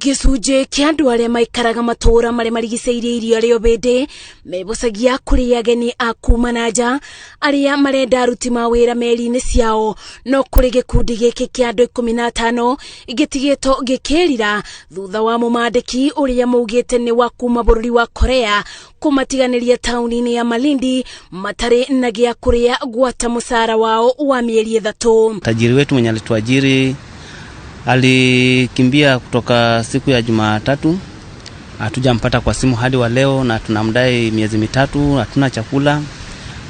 Gĩcunjĩ kĩa andũ arĩa maikaraga matũũra marĩa marigicĩirie iria rĩa Ũbĩndĩ mebocagia kũrĩ ageni a kuma na nja arĩa marenda aruti mawĩra meri-inĩ ciao, no kũrĩ gĩkundi gĩkĩ kĩa andũ 15 gĩtigĩtwo gĩkĩrira thutha wa mũmandĩki ũrĩa maugĩte nĩ wa kuma bũrũri wa Korea kũmatiganĩria taũni-inĩ ya Malindi matarĩ na gĩa kũrĩa gwata mũcara wao wa mĩeri 3. Tajiri wetu mwenye alituajiri alikimbia kutoka siku ya Jumatatu, hatujampata kwa simu hadi wa leo, na tunamdai miezi 3, hatuna chakula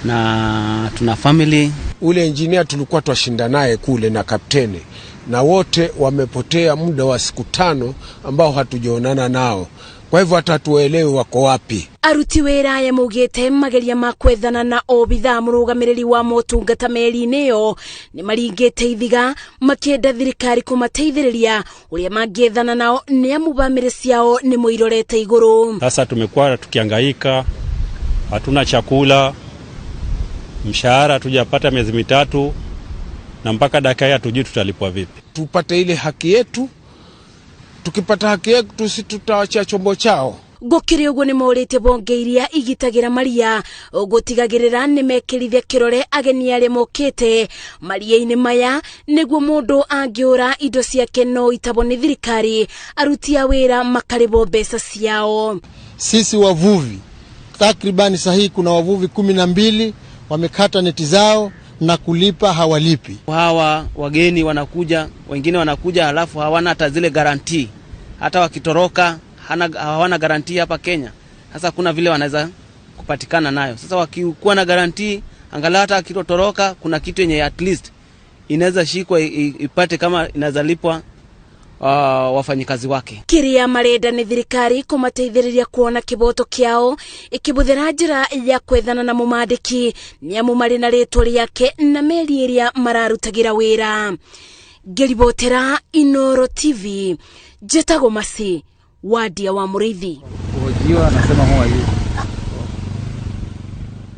na tuna family. Ule engineer tulikuwa twashinda naye kule na kapteni, na wote wamepotea muda wa siku 5 ambao hatujaonana nao. Kwa hivyo hata hatuelewi wako wapi. Aruti wĩra aya maugĩte mageria ma kwethana na obithaa mũrũgamĩrĩri wa motungata meri-inĩ ĩyo nĩ maringĩte ithiga makĩenda thirikari kũmateithĩrĩria ũrĩa mangĩethana nao nĩ amu bamĩrĩ ciao nĩ mũirorete igũrũ. Sasa tumekuwa tukihangaika, hatuna chakula, mshahara hatujapata miezi 3, na mpaka dakika hii hatujui tutalipwa vipi. Tupate ile haki yetu, tukipata haki yetu si tutawachia chombo chao. Gũkĩrĩ ũguo nĩ morĩtie bonge iria igitagĩra maria gũtigagĩrĩra nĩ mekĩrithia kĩrore ageni arĩa mokĩte maria-inĩ maya nĩguo mũndũ angĩũra indo ciake no itabwo nĩ thirikari, aruti a wĩra makarĩhwo mbeca ciao. Sisi wavuvi takribani sahihi kuna wavuvi 12 wamekata neti zao na kulipa hawalipi. Hawa wageni wanakuja, wengine wanakuja halafu hawana hata zile guarantee. Hata wakitoroka hawana guarantee hapa Kenya. Sasa kuna vile wanaweza kupatikana nayo. Sasa wakikuwa na guarantee, angalau hata akitoroka kuna kitu yenye at least inaweza shikwa ipate kama inaweza lipwa wafanyikazi wake. Kiria marenda nĩ thirikari kũmateithĩrĩria kuona kĩboto kĩao ĩkĩbũthĩra njĩra ya kwethana na mũmandĩki nĩ amu marĩ na rĩtwa rĩake na meri ĩrĩa mararutagĩra wĩra. Ngĩribotera Inooro TV, njĩtagwo Masi Wadia wa Mũrĩithi. Kuhojiwa anasema huwa yuko.